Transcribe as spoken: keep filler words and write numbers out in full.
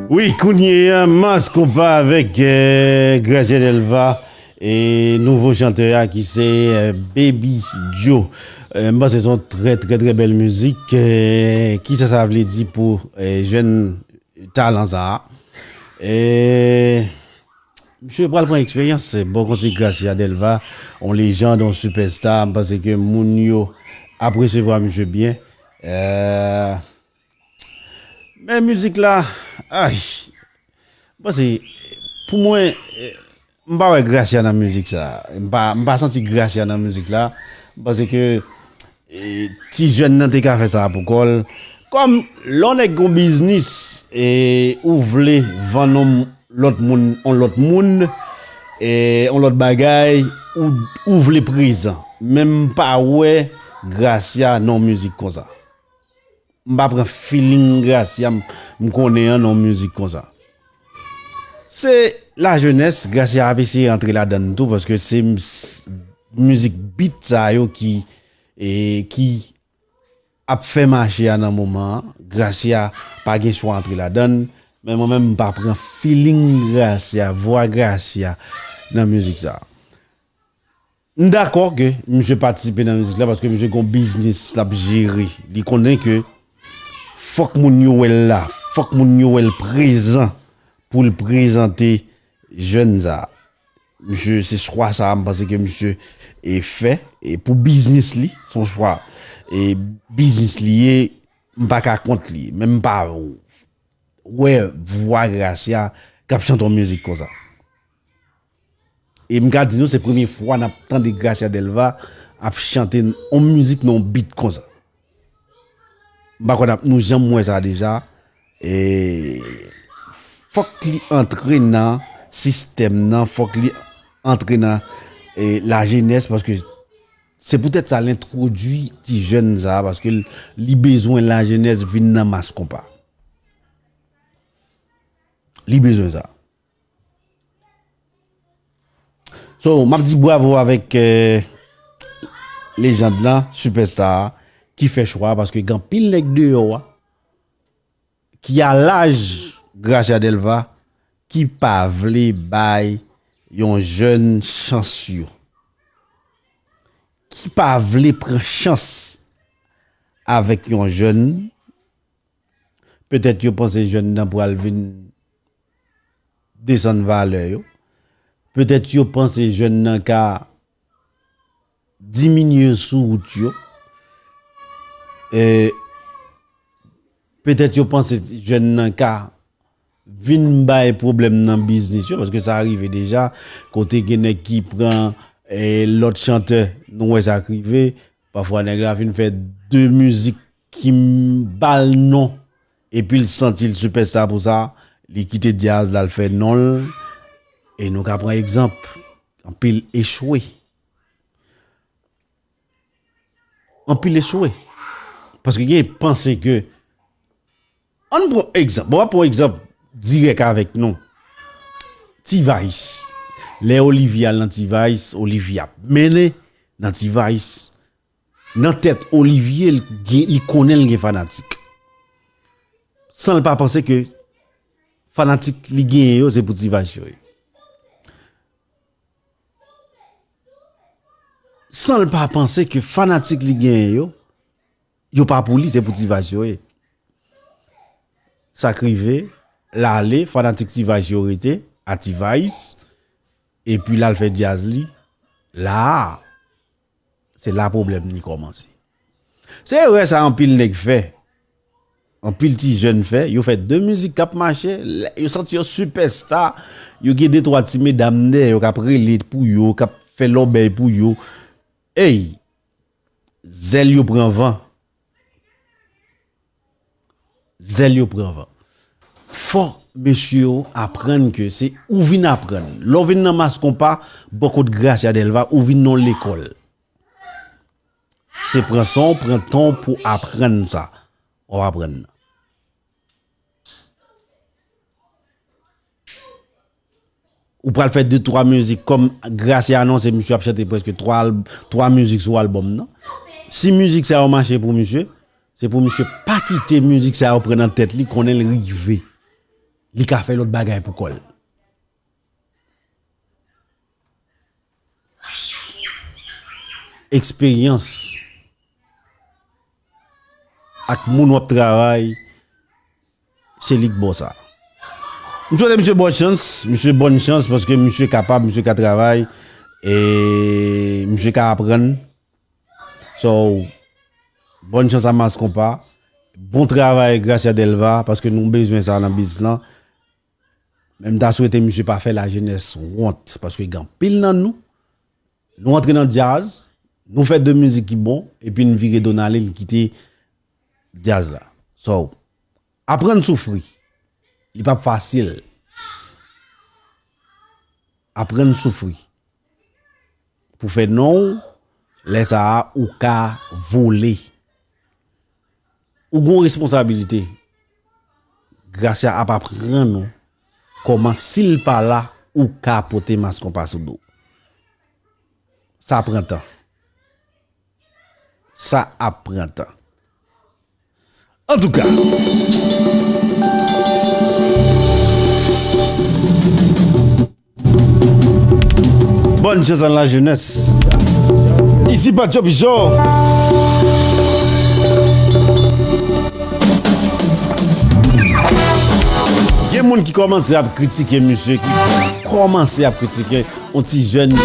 Wi, kounye a, Mass Konpa avèk eh, Gracia Delva, e nouvo chantè a ki se eh, Baby Joe. Eh, m panse se yon trè, trè, trè bèl mizik. Eh, kisa sa vle di pou eh, jèn talan sa a? Eh, misye pral pran eksperyans. Bon, konsi Gracia Delva, yon lejand, yon sipèsta, m panse ke moun yo ap resevwa misye byen. Eh, Men mizik la, ay, m panse, pou mwen, eh, m pa wè Gracia nan mizik sa. M pa, m pa santi Gracia nan mizik la. M panse ke eh, ti jèn nan te ka fè sa pou kò l. Kòm lè yon nèg gon biznis, eh, ou vle vann yon lòt moun, yon lòt moun, eh, yon lòt bagay, ou, ou vle prezan. Men m pa wè Gracia nan yon mizik konsa. M pa pran feeling Gracia m, m konnen an nan yon mizik konsa. Se lajenès, Gracia ap eseye antre ladann tou, paske se m-, s-, mizik beat sa yo ki, e, ki ap fè mache a nan moman an. Gracia pa gen chwa antre ladann, men mwen menm m pa pran feeling Gracia, vwa Gracia nan mizik sa. M dakò ke misye patisipe nan mizik la paske misye gon biznis l ap jere. Li konnen ke fòk moun yo wè l la, fòk moun yo wè l prezan pou l prezante jèn sa. Misye, se chwa sa a, m panse ke misye e fè e pou biznis li, se yon chwa e biznis li ye, m pa ka kont li, men m pa wè vwa Gracia k ap chante yon mizik konsa. E m ka di nou, se premye fwa n ap tande Gracia Delva ap chante yon mizik nan yon beat konsa. M pa kwè n ap nou janm wè sa deja. E fòk li antre nan sistèm nan, fòk li antre nan e, lajenès, paske se poutèt sa l entwodui ti jèn sa a, paske l, li bezwen lajenès vin nan Mass Konpa. Li bezwen sa. So, m ap di bravo avèk eh, lejand lan, sipèsta a, ki fè chwa a, paske gen anpil nèg deyò a, ki a laj Gracia Delva, ki pa vle bay yon jèn chans yo. Ki pa vle pran chans avèk yon jèn. Petèt yo panse jèn nan pral vin desann valè yo. Petèt yo panse jèn nan ka diminye sou wout yo. E petèt yo panse jèn nan ka vin bay pwoblèm nan biznis yo, paske sa rive deja, kote gen nèg ki pran eh, lòt chantè, nou wè sa k rive. Pafwa nèg la vin fè de mizik ki m-, ba l non, epi l santi l sipèsta pou sa, li kite djaz la, l fè non l, e nou ka pran egzanp, anpil echwe. Anpil echwe. Paske gen panse ke, ann pran egzanp, bon, m ap pran egzanp dirèk avèk nou. T-Vice. Lè Olivier al nan T-Vice, Olivier ap mennen nan T-Vice. Nan tèt Olivier, l gen, li konnen l gen fanatik. San l pa panse ke fanatik li genyen yo, se pou T-Vice yo ye. San l pa panse ke fanatik li genyen yo, yo pa pou li, se pou T-Vice yo ye. Sa k rive, l ale, fanatik T-Vice yo rete a T-Vice, epi l al fè djaz li la a. Se la pwoblèm li kòmanse. Se erè sa anpil nèg fè. Anpil ti jèn fè. Yo fè de mizik k ap mache. Lè yo santi yo sipèsta. Yo gen de twa ti medam dèyè yo k ap rele pou yo, k ap fè lòbèy pou yo. Ey! Zèl yo pran van. Zèl yo pran van. Fò mesye yo aprann ke se ou vin aprann. Lè w vin nan Mass Konpa, bò kot Gracia Delva, ou vin nan yon lekòl. Se pran san w, pran tan w pou aprann sa w ap aprann nan. Ou pral fè de twa mizik kòm Gracia anonse misye ap chante prèske twa al-, twa mizik sou albòm nan. Si mizik sa yo mache pou misye, se pou misye pa kite mizik sa yo pran nan tèt li, konnen l rive. li ka fè lòt bagay pou kò l. Eksperyans ak moun w ap travay, se li k ba w sa. M swete misye bòn chans, misye bòn chans paske misye kapab, misye ka travay, e misye ka aprann. So, bòn chans a Mass Konpa. Bon travay Gracia Delva, paske nou bezwen sa nan biznis lan. Men m ta swete misye pa fè lajenès wont, paske gen anpil nan nou, nou antre nan djaz, nou fè de mizik ki bon, epi n vire do n ale, n kite djaz la. So, aprann soufri. Li p ap fasil. Aprann soufri. Pou fè non w, lè sa a, ou ka vole. Ou gon responsabilite. Gracia ap aprann ou kòman, si l pa la, ou ka pote Mass Konpa sou do. Sa pran tan. Sa ap pran tan. Antouka, bòn chans a lajenès. Isi pa Tchopi Show. Gen moun ki kòmanse ap kritike misye, ki kòmanse ap kritike yon ti jèn